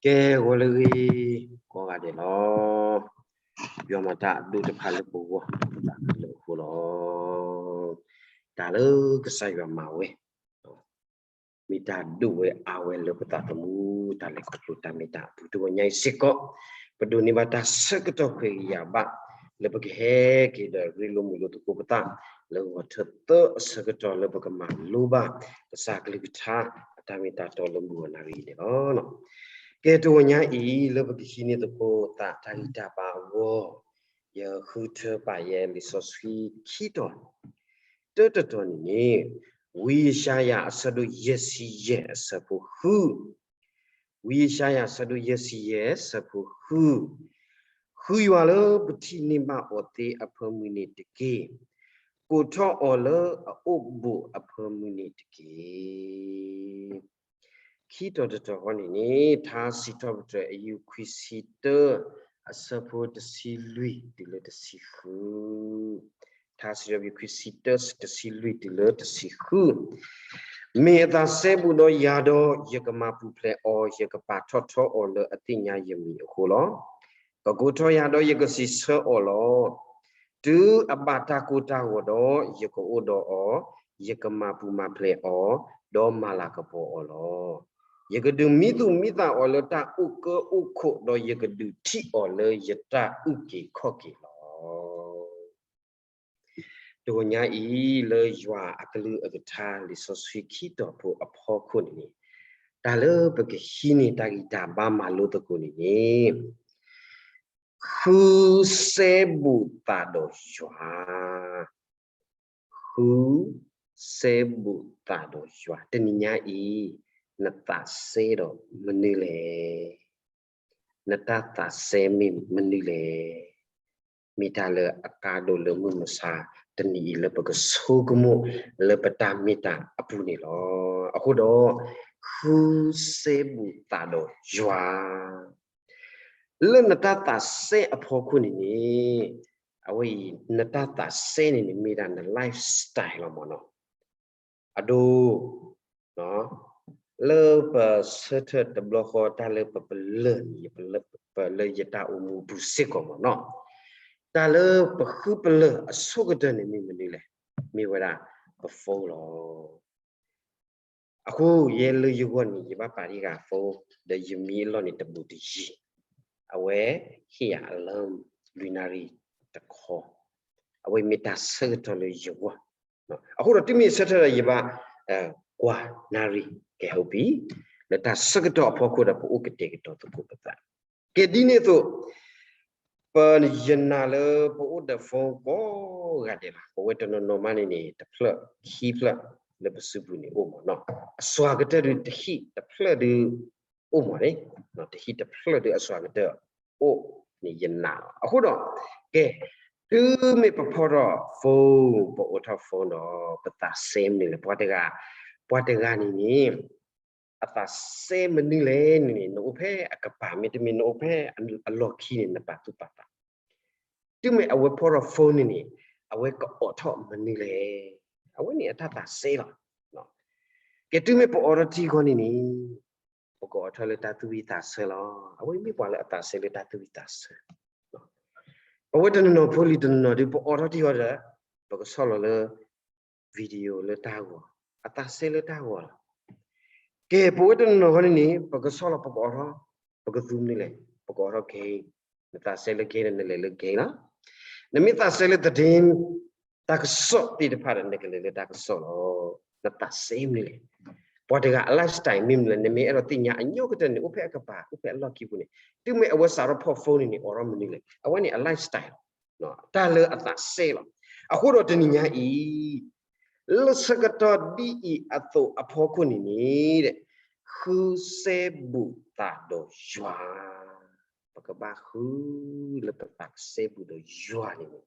ကဲ ဂီၤလၢအဂ့ၤ ကိးဂၤဒဲးလီၤ. ယွၤမၤတၢ်အဒိၣ်တဖၣ်လၢပဂီၢ် ပသးလၢအဃိလီၤ. တၢ်လၢကစၢ်ယွၤမၤဝဲ မ့ၢ်တၢ်ဒိၣ်ဝဲအါဝဲလၢပသးသမူ တၢ်လဲၤခီဖျိတၢ်မ့ၢ်တၢ်အပူၤ တဂီၤညါအံၤစ့ၢ်ကီး ပဒိးန့ၢ်ဘၣ်တၢ်ဆၢကတီၢ်ခွဲးယာ်ဘၣ် လၢပကဟဲက့ၤဒီးရ့လိာ်မုာ်လိာ်သကိးပသး လၢဂီၤထၢၣ်သၢအဆၢကတီၢ်လၢပကမၤလိဘၣ် ကစၢ်ကလုၢ်ကထါ အတၢ်မ့ၢ်တၢ်တီလၢမုၢ်ဂီၤနၣ်ရံၣ်အံၤန့ၣ်လီၤ. ကဲ တဂီၤညါအံၤ လၢပကဟံးန့ၢ်သကိးသးတၢ်ဂံၢ်တၢ်ဘါအဂီၢ် ယဃုထၢပာ်ယဲလံာ်စီဆှံခံတီၤ တၢတတီၤန့ၣ်န့ၣ် ဝံယၡါယၤအဆၢဒိၣ်ယဲၢ်ဆံယဲၢ်အဆၢဖိဃု, ဝံယၡါယၤအဆၢဒိၣ်ယဲၢ်ဆံယဲၢ်အဆၢဖိဃု, ဃုယွၤလၢပထံၣ်န့ၢ်ဘၣ်အီၤသ့အဖၢမုၢ်န့ၣ်တက့ၢ်. ကိးထီၣ်အီၤလၢအအိၣ်ဘူးအဖၢမုၢ်န့ၣ်တက့ၢ်. ခံတီၤတတီၤဃီန့ၣ်န့ၣ် ထါစံးထီၣ်ပတြၢၤအယူၢ်ခွံဆံတၢ အဆၢဖိတဆံလွံၢ်တုၤလၢတဆံဃု, ထါစံးထီၣ်ပတြၢၤခွံဆံတၢ တဆံလွံၢ်တုၤလၢတဆံဃု, မ့ၢ်အသးစဲဘူးဒီးယၤဒီး ယကမၤပူၤဖျဲးအီၤ, ယကပာ်ထီၣ်ထီအီၤလၢအသ့ၣ်ညါယမံၤအဃိလီၤ. ကကိးထီၣ်ယၤဒီးယကစံးဆၢအီၤလီၤ. တုၤအဘၣ်တၢ်ကိၢ်တၢ်ဂီၤဒီး ယကအိၣ်ဒီးအီၤ, ယကမၤပူၤမၤဖျဲးအီၤ, ဒီးမၤလၤကပီၤအီၤလီၤ. ယကဒုးမံသူၣ်မံသးအီၤလၢတၢ်အိၣ်ကၢအိၣ်ခိး, ဒီးယကဒုးထံၣ်အီၤလၢယတၢ်အုၣ်က့ၤခီၣ်က့ၤလီၤ. တဂီၤညါအံၤ လၢယွၤအကလုၢ်အကထါလံာ်စီဆှံခံတီၤဖိအဖီခိၣ်န့ၣ်န့ၣ်, တၢ်လၢပကဟံးန့ၢ်တၢ်ဂံၢ်တၢ်ဘါမၤလိသကိးန့ၣ်န့ၣ်, ဃုစဲဘူးသးဒီးယွၤ, ဃုစဲဘူးသးဒီးယွၤ. တနံၤညါအံၤ နသးစဲဒီးမနုၤလဲၣ်. နတၢ်သးစဲမ့ၢ်မနုၤလဲၣ်. မ့ၢ်တၢ်လၢအကါဒိၣ်လၢမုၢ်မဆါတနံၤအံၤလၢပကဆိကမိၣ်လၢပတၢ်မ့ၢ်တၢ်အပူၤန့ၣ်လီၤ. အဃိဒီး ဃုစဲဘူးသးဒီးယွၤ လၢနတၢ်သးစဲအဖီခိၣ်န့ၣ်န့ၣ်, အဝဲအံၤ နတၢ်သးစဲန့ၣ်န့ၣ် မ့ၢ်ဒၣ်န lifestyle လီၤမ့ၢ်နီၤ. အဒိ လၢပဆၢထၢၣ်တဘျီဃီ တၢ်လၢပပလၢၢ်န့ၣ် ပလၢယတၢ်အိၣ်မူအပူၤစ့ၢ်ကီးမ့ၢ်နီၤ, တၢ်လၢပဃုပလၢၢ်အဆိကတၢၢ်န့ၣ်မ့ၢ်မနုၤလဲၣ်. မ့ၢ်ဝဲဒၣ်ပ phone လီၤ. အဃိ ယဲလၢယဂီၢ်န့ၣ် ယဘၣ်ပာ်တံၢ်ဃာ် phone ဒီးယမံအလီၢ်န့ၣ် တဘူးတယံၤ, အဝဲဟ့ၣ်ယၤ alarm လွံၢ်နၣ်ရံၣ်တခီ, အဝဲမ့ၢ်တၢ်ဆၢကတီၢ်လၢယဂီၢ်. အဃိဒီးတုၤမ့ၢ်ဆၢထၢၣ်ဒီးယဘၣ် ကွၢ်နၣ်ရံၣ် ကဲ ဟုတ်ပြီ, လၢတၢ်ဆၢကတီၢ်အဖီခိၣ်ဒီး ပအိၣ်ကတဲာ်ကတီၤသကိးပသး. ကဲ ဒ်န့ၣ်အသိး ပယနာ်လၢပအိၣ်ဒီး phone ကိးဂၤဒဲးလီၤ. ပဝဲတနီၤနီၤမးန့ၣ်န့ၣ် တဖျၢၣ်ခံဖျၢၣ်လၢပစုပူၤန့ၣ်အိၣ်မ့ၢ်နီၤ, အစွၤကတၢၢ်ဒုးတဟံၣ်တဖျၢၣ်ဒုးအိၣ်မ့ၢ်န့ၣ်, တဟံၣ်တဖျၢၣ်ဒုးအစွၤကတၢၢ်အိၣ်န့ၣ် ယနာ်လီၤ. အဃိဒီး ကဲ တုၤမ့ၢ်ပဖီၣ်ထီၣ် phone ပအိးထီၣ် phone ဒီး ပသးစဲမနုၤလဲၣ်. ပှၤတဂၤ ပှၤတဂၤန့ၣ်န့ၣ် အသးစဲမနုၤလဲၣ်န့ၣ်န့ၣ် နအိၣ်ဖဲအကပၤ မ့တမ့ၢ်နအိၣ်ဖဲအလီၢ်ခံန့ၣ် နပာ်သူၣ်ပာ်သး. တုၤမ့ၢ်အဝဲဖီၣ်ထီၣ် phone န့ၣ်န့ၣ် အဝဲကအိးထီၣ်မနုၤလဲၣ်. အဝဲန့ၣ်အတၢ်သးစဲလီၤ. ကဲ တုၤမ့ၢ်ပအိးထီၣ်ထံဃီန့ၣ်န့ၣ် ပကအိးထီၣ်လၢတၢ်သူၣ်ဝံၣ်သးဆၢလီၤ. အဝဲမ့ၢ်ပှၤလၢအသးစဲလၢတၢ်သူၣ်ဝံၣ်သးဆၢ. ပဝဲတနီၤနီၤဖိလံၤတနီၤနီၤဒုး ပအိးထီၣ်ထံဃီဒီး ပကဆီၣ်လီၤလၢ video လၢတၢ်ဂီၤ, အသးစဲလၢတၢ်ဂီၤလီၤ. ကဲ ပဝဲတနီၤနီၤဃီန့ၣ်န့ၣ် ပကဆီၣ်လီၤ ပကအိးထီၣ်, ပကသူမနုၤလဲၣ်, ပကအိးထီၣ် game, နသးစဲလၢ game န့ၣ် နလဲၤလၢ game လီၤ. နမ့ၢ်သးစဲလၢ သတင်း တၢ်ကစီၣ်သ့ၣ်တဖၣ်ဒီး နကလဲၤလၢတၢ်ကစီၣ်လီၤ. နသးစဲမနုၤလဲၣ်. ပှၤတဂၤအ lifestyle မ့ၢ်မနုၤလဲၣ်, နမ့ၢ်အဲၣ်ဒိးသ့ၣ်ညါအညီကတၢၢ်န့ၣ် အိၣ်ဖဲအကပၤ အိၣ်ဖဲအလီၢ်ခံပူၤန့ၣ်, တုၤမ့ၢ်အဝဲစးထီၣ်ဖီၣ် phone န့ၣ်န့ၣ် အိးထီၣ်မနုၤလဲၣ်. အဝဲန့ၣ်အ lifestyle လီၤ. တၢ်လၢအသးစဲလီၤ. အဃိဒီးတနံၤညါအံၤ လၢဆၢကတီၢ်ဒ်အံၤအသိးအဖီခိၣ်န့ၣ်န့ၣ် ဃုစဲဘူးသးဒီးယွၤ, ပကဘၣ်ဃုလၢပသးစဲဘူးဒီးယွၤန့ၣ်န့ၣ်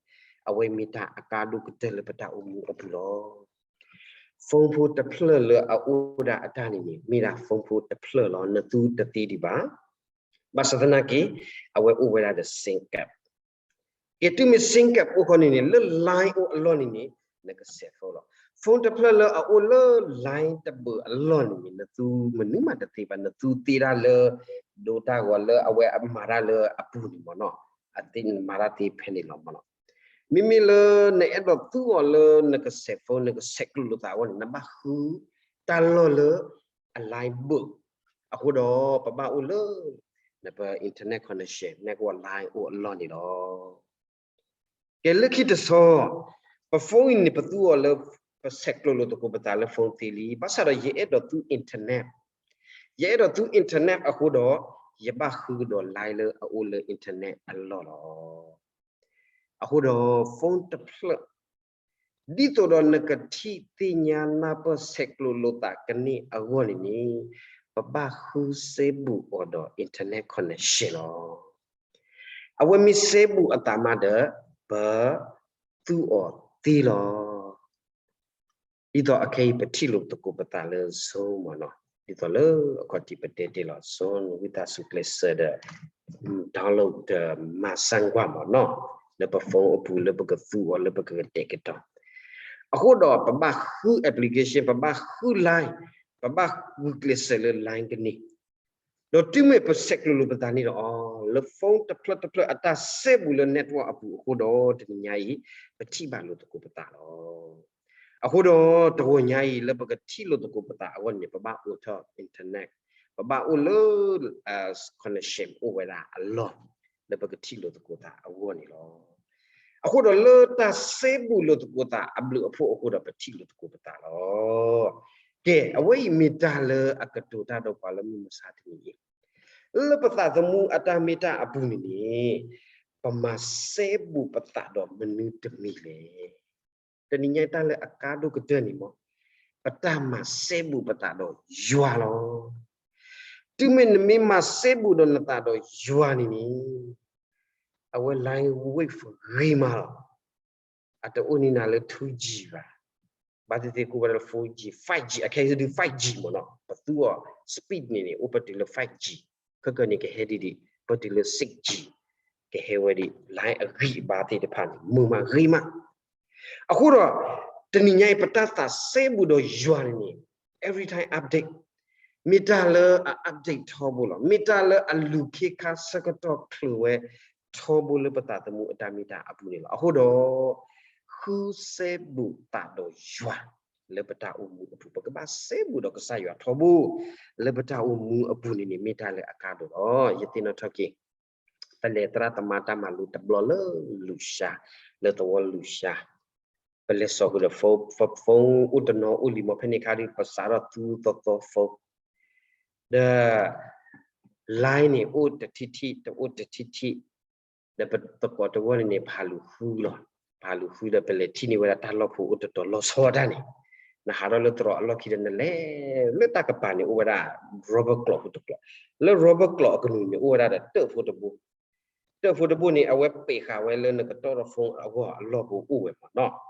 အဝဲမ့ၢ်တၢ်အကါဒိၣ်ကတၢၢ်လၢပတၢ်အိၣ်မူအပူၤလီၤ. phone ဖိတဖျၢၣ်လၢအအိၣ်ဒၣ်အတၢ်န့ၣ်န့ၣ် မ့ၢ်ဒၣ် phone ဖိတဖျၢၣ်လီၤ. နသူတသ့ဒံးဘၣ်. ဘၣ်ဆၣ်သနာ်က့ အဝဲအိၣ်ဝဲဒၣ်ဒီး SIM card. ကဲ တုၤမ့ၢ် SIM card အိၣ်ဃီန့ၣ်န့ၣ် လၢ line အိၣ်အလီၢ်န့ၣ်န့ၣ် နကစဲး phone လီၤ. phone တဖျၢၣ်လၢအအိၣ်လၢ line တဘ့ၣ်အလီၢ်န့ၣ်န့ၣ် နသူမနုၤမးတသ့ဘၣ်, နသူသ့တၢ်လၢ ဒိတၢ်ဂီၤလၢအဝဲအမၤတၢ်လၢအပူၤန့ၣ်မ့ၢ်နီၤ, အသ့မၤတၢ်သ့ဖဲန့ၣ်လီၤမ့ၢ်နီၤ. မ့မ့ၢ်လၢနအဲၣ်ဒိးသူအီၤလၢနကစဲး phone နကဆဲးကျိးလိာ်သးအဂီၢ်န့ၣ် နဘၣ်ဃုတၢ်လီၢ်လၢအ line ဘ့ၣ်, အဃိဒီးပဘၣ်အိၣ်လၢ နပ internet connection network line အိၣ်အလီၢ်န့ၣ်လီၤ. ကဲလၢခံတဆီ, ပ phone အံၤန့ၣ် ပသူအီၤလၢ ပဆဲးကျိးလိာ်သကိးပသးလၢ phone သ့လံ, ဘၣ်ဆၣ်ဒီးယအဲၣ်ဒိးသူ internet, ယအဲၣ်ဒိးသူ internet အဃိဒီး ယဘၣ်ဃုကဒီး line လၢအအိၣ်လၢ internet အလီၢ်လီၤ. အဃိဒီး phone တဖျၢၣ် ဒ်သိးဒီးနကထံၣ်သ့ၣ်ညါနၢ်ပၢၢ်ဆဲးကျိးလိာ်သးကန့ၢ်အဂီၢ်န့ၣ်န့ၣ်, ပဘၣ်ဃုစဲဘူးအီၤဒီး internet connection လီၤ. အဝဲမ့ၢ်စဲဘူးအသးမးဒီး ပသူအီၤသ့လီၤ. ဒ်သိးအခဲအံၤပထံၣ်လိာ်သကိးပသးလၢ Zoom မ့ၢ်နီၤ, ဒ်သိးလၢအခီၣ်ထံးပတဲတ့ၢ်လီၤ Zoom ဝံသးစူၤကျဲးစၢးဒီး download ဒီးမၤစၢ်ကွၢ်မ့ၢ်နီၤ, လၢပ phone အပူၤလၢပကသူအီၤလၢပကကတဲာ်ကတီၤ, အဃိဒီးပဘၣ်ဃု application, ပဘၣ်ဃု line, ပဘၣ်ဂုာ်ကျဲးစၢးလၢ line ကန့ၢ် ဒီးတုၤမ့ၢ်ပဆဲးကျိးလိာ်ပသးန့ၣ်ဒီး လၢ phone တဖျၢၣ်တဖျၢၣ်အတၢ်စဲဘူးလၢ network အပူၤအဃိဒီး တနံၤညါအံၤ ပထံၣ်ဘၣ်လိာ်သကိးပသးလီၤ. အဃိဒီးတဂီၤညါအံၤ လၢပကထံၣ်လိာ်သကိးပသးအဂီၢ်န့ၣ် ပဘၣ်အိးထီၣ် internet, ပဘၣ်အိၣ်လၢ connection အိၣ်ဝဲဒၣ်အလီၢ် လၢပကထံၣ်လိာ်သကိးသးအဂီၢ်န့ၣ်လီၤ. အဃိဒီးလၢတၢ်စဲဘူးလိာ်သကိးသးအဘျုးအဖှိၣ်အဃိဒီး ပထံၣ်လိာ်သကိးပသးလီၤ. ကဲ, အဝဲအံၤမ့ၢ်တၢ်လၢအကတိၤတၢ်ဒီးပှၤလၢမုၢ်မဆါတနံၤအံၤ, လၢပသးသမူအတၢ်မ့ၢ်တၢ်အပူၤန့ၣ်န့ၣ်, ပမၤစဲဘူးပသးဒီးမနုၤတမံၤလဲၣ်. တနံၤညါတၢ်လၢအကါဒိၣ်ကတၢၢ်န့ၣ်မ့ၢ်, ပတၢ်မၤစဲဘူးပသးဒီးယွၤလီၤ. တုၤမ့ၢ်နမ့ၢ်မၤစဲဘူးဒီးနသးဒီးယွၤန့ၣ်န့ၣ်, အဝဲ line wave ဂ့ၤမးလီၤ. အတအိၣ်န့ၢ်နၤလၢ two G ဘၣ်. ဘၣ်သ့ၣ်သ့ၣ်ကိးဝဲဒၣ်လၢ four G, five G, အခဲအံၤဒုး five G မ့ၢ်နီၤ, ပသူအီၤ speed န့ၣ်န့ၣ် အိၣ်ပတုၤလၢ five G, ခဲကနံၣ်န့ၣ်ကဟဲဒ်ဒ် ပတုၤလၢ six G, ကဟဲဝဲဒ် line အဂံၢ်အဘါသ့ၣ်တဖၣ်န့ၣ် မုာ်မးဂ့ၤမး. အဃိဒီး တနံၤညါအံၤ ပတၢ်သးစဲဘူးဒီးယွၤန့ၣ်န့ၣ် every time update, မ့ၢ်တၢ်လၢအ update ထီဘိလီၤ. မ့ၢ်တၢ်လၢအလူၤခ့ခါဆၢကတီၢ်ချုးဝဲထီဘိလၢပသးသမူအတၢ်မ့ၢ်တၢ်အပူၤန့ၣ်လီၤ. အဃိဒီး ဃုစဲဘူးသးဒီးယွၤ လၢပတၢ်အိၣ်မူအပူၤ, ပကဘၣ်စဲဘူးဒီးကစၢ်ယွၤထီဘိ လၢပတၢ်အိၣ်မူအပူၤန့ၣ်န့ၣ် မ့ၢ်တၢ်လၢအကါဒိၣ်လီၤ. ယသ့ၣ်နီၣ်ထီၣ်က့ၤ ပလဲၤသရၣ်သမါတၢ်မၤလိတဘျီလၢ Lusha, လၢသဝီ Lusha, ပလဲၤစိာ်ဃုာ်ဒီး phone, phone အိၣ်တနီၤအိၣ်လံမ့ၢ်, ဖဲန့ၣ်အခါဒီး ပစးထီၣ်သူသီသီ phone, ဒီး line န့ၣ် အိၣ်တထံၣ်ထံၣ် တအိၣ်တထံၣ်ထံၣ်, ဒီးပသကိးတဝီန့ၣ်န့ၣ် ဖးလူၤဃုလီၤ. ဖးလူၤဃုဒီး ပလဲၤထံၣ်န့ၢ်ဝဲဒၣ်တၢ်လီၢ်ဖိအိၣ်တတီၤလီၤဆီတၢ်န့ၣ်, နဟးထီၣ်လၢသရိာ်အလီၢ်ခံဒီး နလဲၤလၢတၢ်ကပၤန့ၣ် အိၣ်ဝဲဒၣ် rubber ကျိးဖိတကျိး, လၢ rubber ကျိးအကနူၤန့ၣ် အိၣ်ဝဲဒၣ်ဒီး တၢၣ်ဖိတဘိ, တၢၣ်ဖိတဘိန့ၣ် အဝဲပ့းဃာ်ဝဲလၢနကတီၢ်ထီၣ် phone အဂီၢ်အလီၢ်ဖိအိၣ်ဝဲမ့ၢ်နီၤ.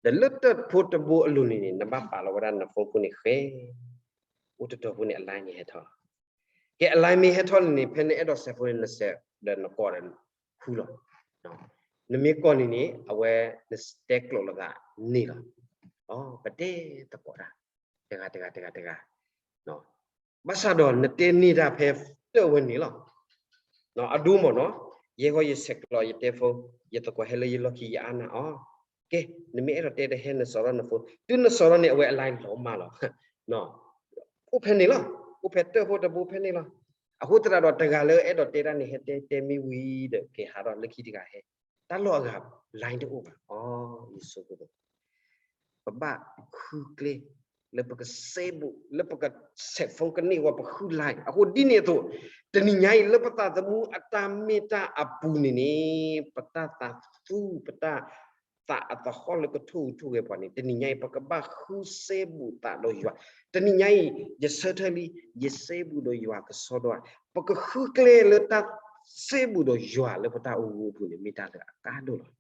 ဒီးလၢတၢၣ်ဖိတဘိအလိၤန့ၣ်န့ၣ် နဘၣ်ပာ်လီၤဝဲဒၣ်န phone ဖိန့ၣ်ဃဲ, အိၣ်တတီၤဖိန့ၣ် အ line န့ၣ်ဟဲထီၣ်လီၤ. ကဲ အ line မ့ၢ်ဟဲထီၣ်န့ၣ်န့ၣ် ဖဲနအဲၣ်ဒိးစဲးဖိန့ၣ် နစဲးဒီးနကိးဒီးဃုလီၤ. နမ့ၢ်ကိးန့ၣ်န့ၣ် အဝဲနတဲကျိးလိာ်သးန့ၣ်လီၤ. ပတဲသကိးတၢ် တဂၤတဂၤတဂၤတဂၤ ဘၣ်ဆၣ်ဒီးနတဲန့ၢ်တၢ်ဖဲတၢၣ်ဝဲန့ၣ်လီၤ. အဒိမ့ၢ်နီၤ, ယဲဃီယဆဲးကျိးယတဲဖိ, ယသကိးဟဲလၢယလီၢ်ခံယအါနၤအီၤ, ကဲ နမ့ၢ်အဲၣ်ဒိးတဲတဟဲနစးထီၣ်န phone, တုၤနစးထီၣ်န့ၣ် အဝဲအ line လီၤမၢ်လီၤ. အိၣ်ဖဲန့ၣ်လီၤ, အိၣ်ဖဲတၢၣ်ဖိတဘိဖဲန့ၣ်လီၤ. အဃိသတးဒီးတဂၤလၢအဲၣ်ဒိးတဲတၢ်န့ၣ် ဟဲတဲတဲမ့ၢ်ဝံၤဒီး ကဲဟးထီၣ်လၢခံတဂၤဟဲ, တၢ်လီၢ်အဂၤ line တအိၣ်ဘၣ်အီၤ ယဆိကမိၣ် ပဘၣ်ဃုကျဲ လၢပကစဲဘူး လၢပကဆဲး phone ကန့ၢ်ဝဲပဃု line အဃိဒ်န့ၣ်အသိး တနံၤညါအံၤလၢပသးသမူအတၢ်မ့ၢ်တၢ်အပူၤန့ၣ်န့ၣ် ပတၢ်သးသူ ပတၢ်သးအသဟီၣ်လၢကထိၣ်ဟူးထိၣ်ဂဲၤပှၤန့ၣ် တနံၤညါအံၤ ပကဘၣ်ဃုစဲဘူးသးဒီးယွၤ. တနံၤညါအံၤ ယဆၢထၢၣ်လံ ယစဲဘူးဒီးယွၤကစီဒီဧါ. ပကဃုကျဲလၢတၢ်စဲဘူးဒီးယွၤလၢပတၢ်အိၣ်မူအပူၤန့ၣ် မ့ၢ်တၢ်လၢအကါဒိၣ်လီၤ.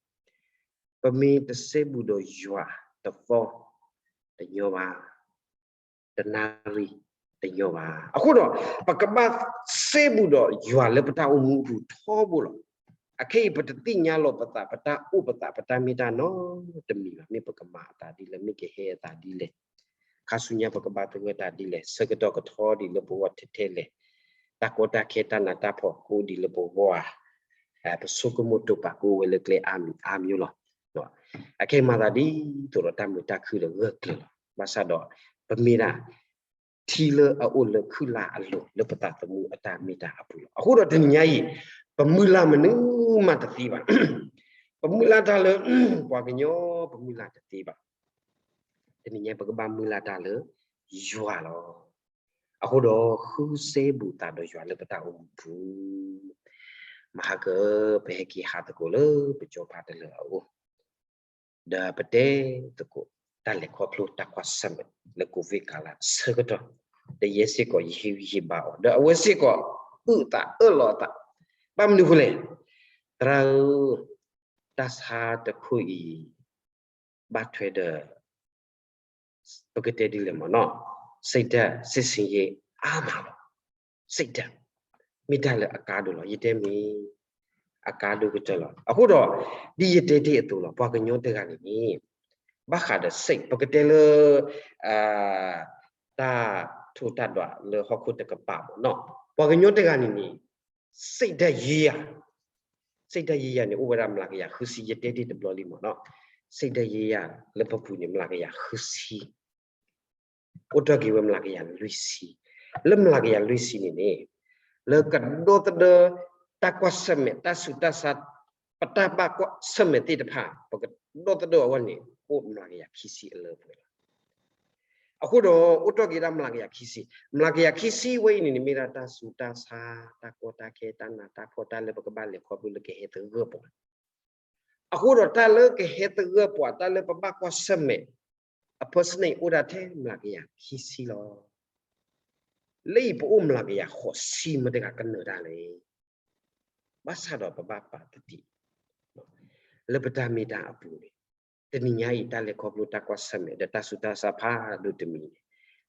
ပမ့ၢ်တစဲဘူးဒီးယွၤ တသီ တညီဘၣ်, တနၣ်ရံၣ် တညီဘၣ်. အဃိဒီး ပကဘၣ်စဲဘူးဒီးယွၤလၢပတၢ်အိၣ်မူအပူၤထီဘိလီၤ. အခဲအံၤပတသ့ၣ်ညါလီၤပသး ပတၢ်အိၣ်ပသး ပတၢ်မ့ၢ်တၢ်နီတမံၤဘၣ်. မ့ၢ်ပကမၤအသးဒ်လဲၣ်, မ့ၢ်ကဟဲအသးဒ်လဲၣ်, ခါဆူညါပကဘၣ်သဂၢၢ်တၢ်ဒ်လဲၣ်, ဆၢကတီၢ်ကထီဒ်လၢပဂီၢ်ထဲထဲလဲၣ်, တၢ်ကီတၢ်ခဲတၢ်နးတၢ်ဖှီၣ်ကအိၣ်ဒ်လၢပဂီၢ်ဧါ, ပဆိကမိၣ်တိာ်ပာ်ကအိၣ်ဝဲလၢကျဲအါမံၤအါမံၤလီၤ. အခဲအံၤမၤသးဒ်သိးဒီးတၢ်မုာ်တၢ်ခုၣ်ဒီးဂၢၢ်ကျၢၤလီၤ. ဘၣ်ဆၣ်ဒီး ပမ့ၢ်ဒၣ် ထံလၢအအိၣ်လၢခုၣ်လၢ်အလိၤလၢပသးသမူအတၢ်မ့ၢ်တၢ်အပူၤလီၤ. အဃိဒီးတနံၤညါအံၤ ပမုၢ်လၢ်မနုၤမးတသ့ဘၣ်. ပမုၢ်လၢ်တၢ်လၢ ပှၤကညီ ပမုၢ်လၢ်တသ့ဘၣ်. တနံၤညါပကဘၣ်မုၢ်လၢ်တၢ်လၢယွၤလီၤ. အဃိဒီးဃုစဲဘူးသးဒီးယွၤလၢပတၢ်အိၣ်မူပူၤ, မဟါက ပဟဲက့ၤဟးသကိးလၢပကၠီၤပၤတလၢအအိၣ် ဒီးပတဲသကိး တၢ်လဲၤခီဖျိတၢ်ကွၢ်ဆၢၣ်မဲာ်လၢ COVID ကလးအဆၢကတီၢ်, ဒီးယဲစ့ၢ်ကီးယဟ့ၣ်ဂံၢ်ဟ့ၣ်ဘါအီၤ, ဒီးအဝဲစ့ၢ်ကီးအုၣ်အသးအၢၣ်လီၤအသး, ဘၣ်မနုၤအဃိလဲၣ်, သရၣ်ဧၢ, တၢ်ဆါတခိၣ်အံၤ ဘၣ်ထွဲဒီး ပကတဲဒ်လဲၣ်မ့ၢ်နီၤ, စိတ်ဓာတ်စစ်ဆင်ရေး အါမးလီၤ. စိတ်ဓာတ် မ့ၢ်တၢ်လၢအကါဒိၣ်လီၤ. ယတဲမ့ၢ် အကါဒိၣ်ကတၢၢ်လီၤ. အဃိဒီး ဒ်ယတဲတ့ၢ်အသိးလီၤ, ပှၤကညီတဂၤန့ၣ်န့ၣ် ဘၣ်ဃးဒီး စိတ်, ပကတဲလၢ တၢ်ထိၣ်တၢ်ဒွးလၢဟီၣ်ခိၣ်တကပၤမ့ၢ်နီၤ, ပှၤကညီတဂၤန့ၣ်န့ၣ် စိတ်ဓာတ်ရေးရာ, စိတ်ဓာတ်ရေးရာန့ၣ် အိၣ်ဝဲဒၣ်မျးကယၤဃုဆံ, ယတဲတ့ၢ်တဘျီလံမ့ၢ်နီၤ, စိတ်ဓာတ်ရေးရာ လၢပပူၤန့ၣ် မျးကယၤဃုဆံ အိၣ်ထီၣ်က့ၤဝဲမျးကယၤလွံၢ်ဆံ, လၢမျးကယၤလွံၢ်ဆံန့ၣ်န့ၣ် လၢကဒီသဒၢ တၢ်ကွၢ်ဆၢၣ်မဲာ် တၢ်ဆူးတၢ်ဆါ ပတၢ်ဘၣ်ကွၢ်ဆၢၣ်မဲာ်သ့ၣ်တဖၣ် ပကဒီသဒၢအဂီၢ်န့ၣ် အိၣ်မျးကယၤခံဆံအလၢပှဲၤလီၤ. အဃိဒီး အိၣ်ထီၣ်က့ၤဒၣ်မျးကယၤခံဆံ, မျးကယၤခံဆံဝဲအံၤန့ၣ်န့ၣ် မ့ၢ်ဒၣ်တၢ်ဆူးတၢ်ဆါ တၢ်ကီတၢ်ခဲ တၢ်နးတၢ်ဖှီၣ် တၢ်လၢပကဘၣ်လဲၤခီဖျိလၢကဟဲသဂၢၢ်ပှၤ, အဃိဒီးတၢ်လၢကဟဲသဂၢၢ်ပှၤ တၢ်လၢပဘၣ်ကွၢ်ဆၢၣ်မဲာ် အ percentage အိၣ်ဒၣ်ထဲမျးကယၤခံဆံလီၤ. လၢအံၤပအိၣ်မျးကယၤဃိးဆံမ့ၢ်တဂၤကနၢၤတၢ်လဲၣ်. ဘၣ်ဆၣ်ဒီးပဘၣ်ပာ်သတံး လၢပတၢ်မ့ၢ်တၢ်အပူၤန့ၣ်, တနံၤညါအံၤ တၢ်လဲၤခီဖျိတၢ်ကွၢ်ဆၢၣ်မဲာ် ဒီးတၢ်ဆူးတၢ်ဆါဖးဒိၣ်တမံၤန့ၣ်,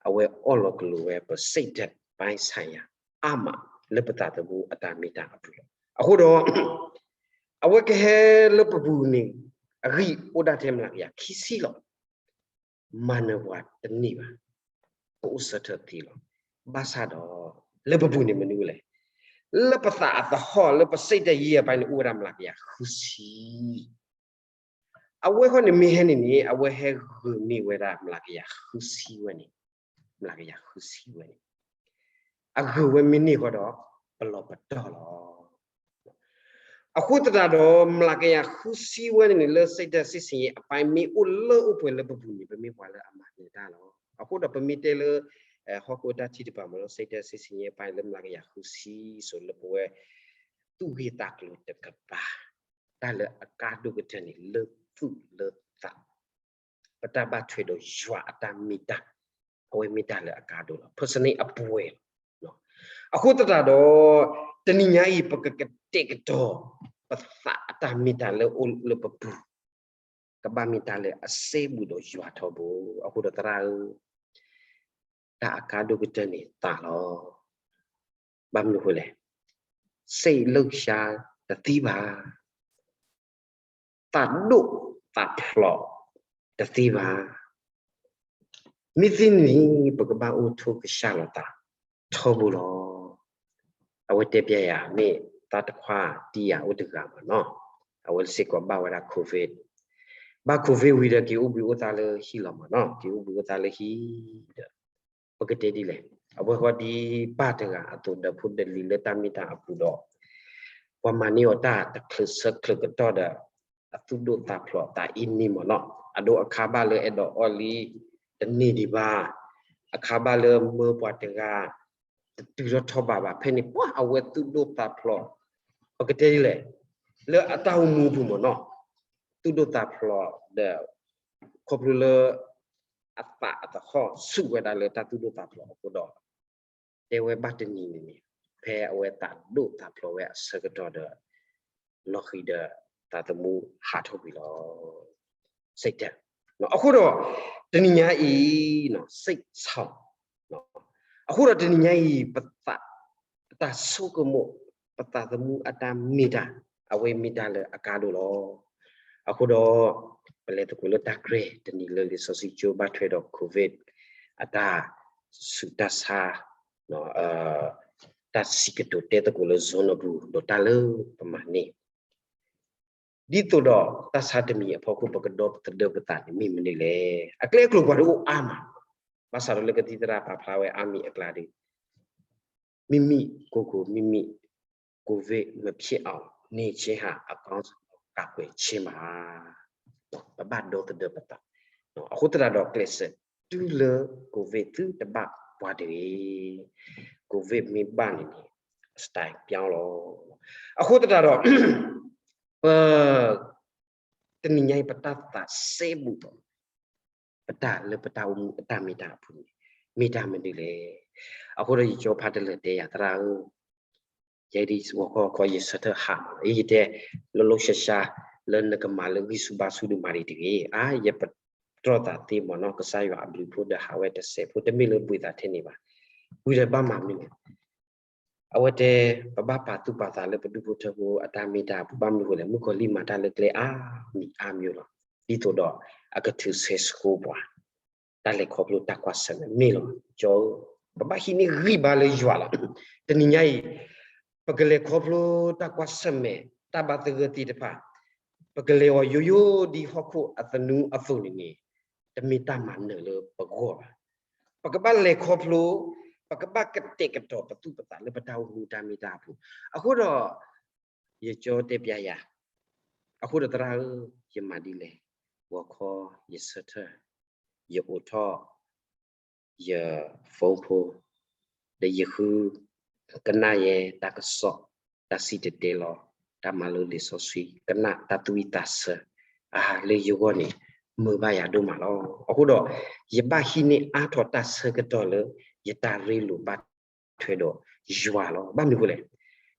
အဝဲအီၣ်လီၤကလိၤဝဲပစိတ်ဓာတ်ပိုင်းဆိုင်ရာ အါမး လၢပသးသမူအတၢ်မ့ၢ်တၢ်အပူၤလီၤ. အဃိဒီး အဝဲကဟဲလၢပပူၤန့ၣ် အဂံၢ်အိၣ်ဒၣ်ထဲမျးကယၤခံဆံလီၤ. မၤနၢၤပှၤတန့ၢ်ဘၣ်, ပအိၣ်ဆၢထၢၣ်သ့လီၤ. ဘၣ်ဆၣ်ဒီး လၢပပူၤန့ၣ်မနုၤလဲၣ်, လၢပသးအသဟီၣ် လၢပစိတ်ဓာတ်ရေးရာပိုင်းန့ၣ် အိၣ်ဝဲဒၣ်မျးကယၤဃုဆံ အဝဲဃီန့ၣ်မ့ၢ်ဟဲန့ၣ်န့ၣ် အဝဲဟဲဂုာ်န့ၢ်ဝဲဒၣ်မျးကယၤဃုဆံဝဲန့ၣ်, မျးကယၤဃုဆံဝဲန့ၣ်, အဂုာ်ဝဲမ့ၢ်န့ၢ်ဃီဒီး ပလီၤပတီၢ်လီၤ. အဃိသတးဒီး မျးကယၤဃုဆံဝဲန့ၣ်န့ၣ် လၢစိတ်ဓာတ်စစ်ဆင်ရေးအပိုင်း မ့ၢ်အိၣ်လၢအိၣ်ပှဲၤလၢပပူၤန့ၣ် ပမ့ၢ်ပှၤလၢအမၤနၢၤတၢ်လီၤ. အဃိဒီးပမ့ၢ်တဲလၢ ဟီၣ်ခိၣ်တၢ်ထံၣ်တပၤမ့ၢ်လၢ စိတ်ဓာတ်စစ်ဆင်ရေးအပိုင်း လၢမျးကယၤဃုဆံ စိၤလၢပဝဲ သူၣ်ဂ့ၢ်သးကျိၤတကပၤ, တၢ်လၢအကါဒိၣ်ကတၢၢ်န့ၣ် လၢသူၣ်လၢသး ပတၢ်ဘၣ်ထွဲဒီးယွၤအတၢ်မ့ၢ်တၢ်, အဝဲမ့ၢ်တၢ်လၢအကါဒိၣ်လီၤ. percentage အပှဲၤလီၤ. အဃိသတးဒီး တနံၤညါအံၤ ပကကတဲာ်ကတီၤ ပသးအတၢ်မ့ၢ်တၢ်လၢအိၣ်လၢပပူၤ ကဘၣ်မ့ၢ်တၢ်လၢအစဲဘူးဒီးယွၤထီဘိ. အဃိဒီးသရၣ်ဧၢ, တၢ်အကါဒိၣ်ကတၢၢ်န့ၣ်သးလီၤ. ဘၣ်မနုၤအဃိလဲၣ်, စိတ်လှုပ်ရှားတသ့ဘၣ်, သးဒိၣ်သးဖျိးတသ့ဘၣ်. မ့ၢ်သ့န့ၣ် ပကဘၣ်အိၣ်ထိၣ်ကစၢ်လိာ်သးထီဘိလီၤ. အဝဲတဲပျဲယၤ မ့ၢ်သးတခွါတံၢ်ယၤအိၣ်တဂၤမ့ၢ်နီၤ, အဝဲစ့ၢ်ကီးဘၣ်ဝဲဒၣ် COVID, ဘၣ် COVID ဝံၤဒီး က့ၤအိၣ်ဘှံးအိၣ်သါလၢဟံၣ်လီၤမ့ၢ်နီၤ, က့ၤအိၣ်ဘှံးအိၣ်သါလၢဟံၣ်ဒီး ပကတဲဒ်လဲၣ်, အဝဲဃီဒ်ပၢ်တဂၤအသိး ဒီးဖိဒလံၤလၢတၢ်မ့ၢ်တၢ်အပူၤဒီး ပှၤမၤန့ၢ်အီၤတၢ်တချုးဆၢချုးကတီၢ်ဒီး အသူၣ်ဒိၣ်သးဖျိးသးအ့န့ၣ်မ့ၢ်နီၤ, အဒိအခါဘၣ်လၢအဲၣ်ဒိးအီၣ်လံတန့ၢ်ဒံးဘၣ်, အခါဘၣ်လၢမၢပှၤတဂၤ တတုၤထီၣ်ထီဘးဘၣ်, ဖဲန့ၣ် ပှၤအဝဲသူၣ်ဒိၣ်သးဖျိး, ပကတဲဒ်လဲၣ်, လၢအတၢ်အိၣ်မူပူၤမ့ၢ်နီၤ, သူၣ်ဒိၣ်သးဖျိးဒီး ခီဖျိလၢ အသးအသဟီၣ်ဆူၣ်ဝဲဒၣ်လၢတၢ်သူၣ်ဒိၣ်သးဖျိးအဃိဒီး တဲဝဲဘၣ်တနံၤန့ၣ်န့ၣ် ဖဲအဝဲသးဒိၣ်သးဖျိးဝဲအဆၢကတီၢ်ဒီး လီၤဃံၤဒီးသးသမူဟးထီၣ်ကွံာ်လီၤ. စိတ်ဓာတ်, အဃိဒီး တနံၤညါအံၤ စိတ်ဆောင်, အဃိဒီးတနံၤညါအံၤ ပသး ပတၢ်ဆိကမိၣ် ပသးသမူအတၢ်မ့ၢ်တၢ် အဝဲမ့ၢ်တၢ်လၢအကါဒိၣ်လီၤ. အဃိဒီး ပလဲၤသကိးလၢတၢ်ကြဲးတနံၤလၢလံာ်စီဆှံကၠိဘၣ်ထွဲဒီး COVID အတၢ်ဆူးတၢ်ဆါ တၢ်စံးကတိၤတဲသကိးလၢ Zoom အပူၤ ဒီးတၢ်လၢပမၤန့ၢ် ဒ်သိးဒီးတၢ်ဆါတမံၤအဖီခိၣ် ပကဒီသဒၢပသးန့ၣ် မ့ၢ်မနုၤလဲၣ်. အကျဲအကျိၤပှၤဒုးအိၣ်အါမး, ဘၣ်ဆၣ်ဒီးလၢကသံၣ်သရၣ်ပာ်ဖျါဝဲအါမံၤအကျါဒီး မိမိကိုယ်ကိုမိမိ ကိုဗစ် မဖြစ်အောင် နေခြင်းဟာ အကောင်းဆုံးသော ကာကွယ်ခြင်းပါ. ပဘၣ်ဒီသဒၢပသး, အဃိသတးဒီးကျဲးစၢးတုၤလၢ ကိုဗစ် သုတဘၣ်ပှၤတဂ့ၤ. ကိုဗစ် မ့ၢ်ဘၣ်န့ၣ်န့ၣ် style ပြောင်းလီၤ. အဃိသတးဒီး ပ တနံၤညါအံၤ ပတၢ်သးစဲဘူးဒီး ပတၢ်လၢပတၢ်အိၣ်မူအတၢ်မ့ၢ်တၢ်အပူၤန့ၣ် မ့ၢ်တၢ်မနုၤလဲၣ်. အဃိဒီးယကၠီဖးတလၢာ်တဲယၤ သရၣ်ဧၢ, ယဲဒ်ဝီခီခီ ယဆၢထၢၣ်ဟးမးလီၤ. ယတဲ လိၤလိၤရှါရှါ လၢနကမၤလၢဂံၢ်ဆူၣ်ဘါဆူၣ်ဒုးမၤဒံးတဂ့ၤ. အါ ယပတြီသးသ့မ့ၢ်နီၤ ကစၢ်ယွၤအဘျုးအဖှိၣ်ဒီးဟးဝဲတစဲးဖိ တမ့ၢ်လၢဘှံးသးထဲန့ၣ်ဘၣ်. ဝံၤဒီးဘၣ်မၤမနုၤလဲၣ်. အဝဲတဲ ပဘၣ်ပာ်သူၣ်ပာ်သးလၢပဒူၣ်ဖိထၢဖိအတၢ်မ့ၢ်တၢ်အပူၤ ဘၣ်မနုၤဃိလဲၣ် မုၣ်ကီၤလံၢ်မၤတၢ်လၢကျဲအါမံၤအါမံၤလီၤ. ဒ်သိးဒီးအကထုးဆဲးဆှိပှၤ တၢ်လဲၤခီဖျိတၢ်ကွၢ်ဆၢၣ်မဲာ်မ့ၢ်လီၤ. ကၠီဧၢ, ပဘၣ်ဟံးန့ၢ်ဂံၢ်ဘါလၢယွၤလီၤ. တနံၤညါအံၤ ပကလဲၤခီဖျိတၢ်ကွၢ်ဆၢၣ်မဲာ်တၢ်ဘၣ်သဂၢၢ်သ့ၣ်တဖၣ် ပကလဲၤအီၤယိယိဒ်ဟီၣ်ခိၣ်အသနူအသိးန့ၣ်န့ၣ် တမ့ၢ်တၢ်မၤနၢၤလၢပဂီၢ်ဘၣ်. ပကဘၣ်လဲၤခီဖျိ, ပကဘၣ်ကတဲာ်ကတီၤပသူၣ်ပသးလၢပတၢ်အိၣ်မူတၢ်မ့ၢ်တၢ်အပူၤ. အဃိဒီး ယကၠီတဲပျါယၤ, အဃိဒီးသရၣ်ဧၢ, ယမၤဒ်လဲၣ်, ဂီၤခီ ယဆၢထၢၣ်, ယအိးထီၣ် ယ phone ဖိ ဒီးယဃု ကနၣ်ယဲတၢ်ကစီၣ်, တၢ်စံၣ်တဲၤတဲလီၤ, တၢ်မၤလိလံာ်စီဆှံ, ကနၣ်တၢ်သူၣ်ဝံၣ်သးဆၢ, အါ လၢယဂီၢ်န့ၣ် မုာ်ဘၣ်ယၤဒိၣ်မးလီၤ. အဃိဒီး ယဘၣ်ဟံးန့ၢ်အါထီၣ်တၢ်ဆၢကတီၢ်လၢ ယတၢ်ရ့လိာ်ဘၣ်ထွဲဒီးယွၤလီၤ. ဘၣ်မနုၤအဃိလဲၣ်,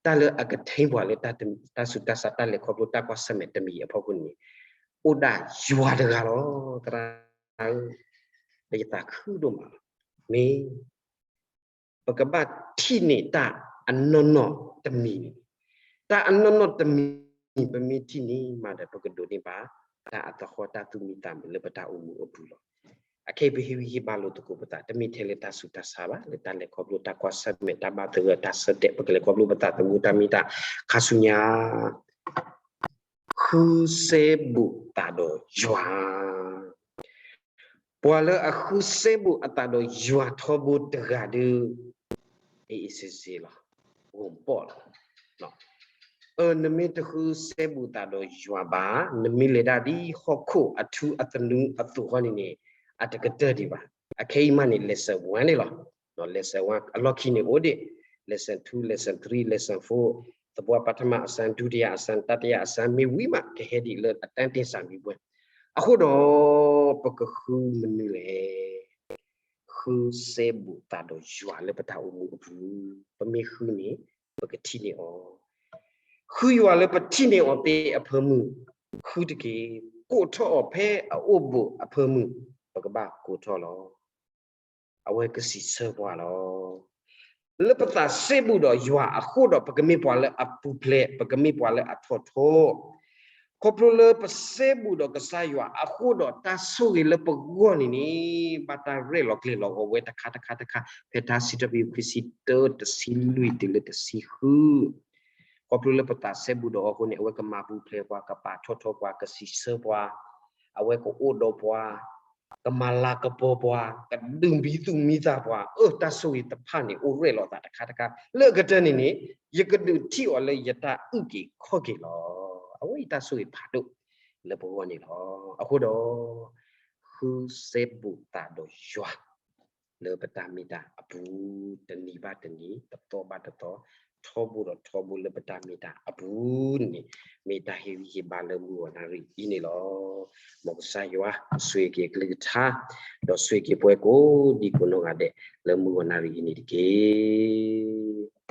တၢ်လၢအကထံပှၤလၢ တၢ်ဆူးတၢ်ဆါ တၢ်လဲၤခီဖျိတၢ်ကွၢ်ဆၢၣ်မဲာ်တမံၤအဖီခိၣ်န့ၣ် အိၣ်ဒၣ်ယွၤတဂၤလီၤ. သရၣ်ဧၢ, လၢယသးခုဒိၣ်မးလီၤ. မ့ၢ် ပကဘၣ်ထံၣ်န့ၢ်တၢ်အနီၢ်နီၢ်တမံၤန့ၣ်, တၢ်အနီၢ်နီၢ်တမံၤ ပမ့ၢ်ထံၣ်န့ၢ်မးဒီး ပကဒိးန့ၢ်ဘၣ် တၢ်အသဟီၣ်တၢ်သူၣ်မံသးမုာ်လၢပတၢ်အိၣ်မူအပူၤလီၤ. အခဲအံၤပဟ့ၣ်ဂံၢ်ဟ့ၣ်ဘါလိာ်သကိးပသး တမ့ၢ်ထဲလၢတၢ်ဆူးတၢ်ဆါဘၣ်, လၢတၢ်လဲၤခီဖျိတၢ်ကွၢ်ဆၢၣ်မဲာ် တၢ်ဘၣ်သဂၢၢ်တၢ်ဆၢတဲာ် ပကလဲၤခီဖျိပသးသမူတၢ်မ့ၢ်တၢ်ခါဆူညါ ဃုစဲဘူးသးဒီးယွၤ. ပှၤလၢအဃုစဲဘူးအသးဒီးယွၤထီဘိတဂၤဒီး အ့ၣ်အ့ၣ်စ့စ့လီၤ, ဂီၤပီၣ်လီၤ. အၢ နမ့ၢ်တဃုစဲဘူးသးဒီးယွၤဘၣ်, နမ့ၢ်လဲၤဒၣ်ဒ်ဟီၣ်ခိၣ်အထူအသနူအသိးဃီန့ၣ်န့ၣ် အတကတၢၢ်ဒံးဘၣ်. အခဲအံၤမးန့ၣ် lesson one န့ၣ်လီၤ. lesson one အလီၢ်ခံန့ၣ်အိၣ်ဒံး lesson two, lesson three, lesson four, သဘှၣ်ပထမအဆၢ, ဒုတိယအဆၢ, တတိယအဆၢ မ့ၢ်ဝံၤမး ကဟဲဒံးလၢအတၢ်တဲစၢ်မံၤပှဲၤ. အဃိဒီး ပကဃုမနုၤလဲၣ်. ဃုစဲဘူးသးဒီးယွၤလၢပတၢ်အိၣ်မူအပူၤ, ပမ့ၢ်ဃုန့ၣ် ပကထံၣ်န့ၢ်အီၤ. ဃုယွၤလၢပထံၣ်န့ၢ်အီၤသ့အဖၢမုၢ်, ဃုတက့ၢ်. ကိးထီၣ်အီၤဖဲအအိၣ်ဘူးအဖၢမုၢ်, ပကဘၣ်ကိးထီၣ်လီၤ. အဝဲကစံးဆၢပှၤလီၤ. လၢပသးစဲဘူးဒီးယွၤအဃိဒီး ပကမ့ၢ်ပှၤလၢအပူၤဖျဲး, ပကမ့ၢ်ပှၤလၢအထီၣ်ထီ. ခီဖျိလၢပစဲဘူးဒီးကစၢ်ယွၤအဃိဒီး တၢ်ဆိၣ်ဂ့ၤလၢပဂီၢ်န့ၣ်န့ၣ် ဘၣ်တၢ်ရဲၣ်လီၤကျဲၤလီၤဂီၤဝဲတခါတခါတခါ, ဖဲထါစံးထီၣ်ပတြၢၤခွံဆံတၢ တဆံလွံၢ်တုၤလၢတဆံဃု. ခီဖျိလၢပသးစဲဘူးဒီးအဃိန့ၣ် အဝဲကမၤပူၤဖျဲးပှၤ, ကပာ်ထီၣ်ထီပှၤ, ကစံးဆၢပှၤ, အဝဲကအိၣ်ဒီးပှၤ, ကမၤလၤကပီၤပှၤ, ကဒုးမံသူၣ်မံသးပှၤ, အၢ တၢ်ဆိၣ်ဂ့ၤတဖၣ်န့ၣ် အိၣ်ရဲၣ်လီၤသးတခါတခါ, လၢအကတၢၢ်န့ၣ်န့ၣ် ယကဒုးထံၣ်အီၤလၢယတၢ်အုၣ်က့ၤခီၣ်က့ၤလီၤ. အဝဲအံၤတၢ်ဆိၣ်ဂ့ၤဖးဒိၣ်လၢပဂီၢ်န့ၣ်လီၤ. အဃိဒီး ဃုစဲဘူးသးဒီးယွၤ လၢပတၢ်မ့ၢ်တၢ်အပူၤ, တနံၤဘၣ်တနံၤ, တသီဘၣ်တသီ, ထီဘိဒီးထီဘိလၢပတၢ်မ့ၢ်တၢ်အပူၤန့ၣ် မ့ၢ်တၢ်ဟ့ၣ်ဂံၢ်ဟ့ၣ်ဘါလၢမုၢ်ဂီၤနၣ်ရံၣ်အံၤန့ၣ်လီၤ. မ်ကစၢ်ယွၤဆိၣ်ဂ့ၤက့ၤအကလုၢ်ကထါ, ဒီးဆိၣ်ဂ့ၤက့ၤပဝဲကိးဒံကိးနီၢ်ဂၤဒဲး လၢမုၢ်ဂီၤနၣ်ရံၣ်အံၤန့ၣ်တက့ၢ်.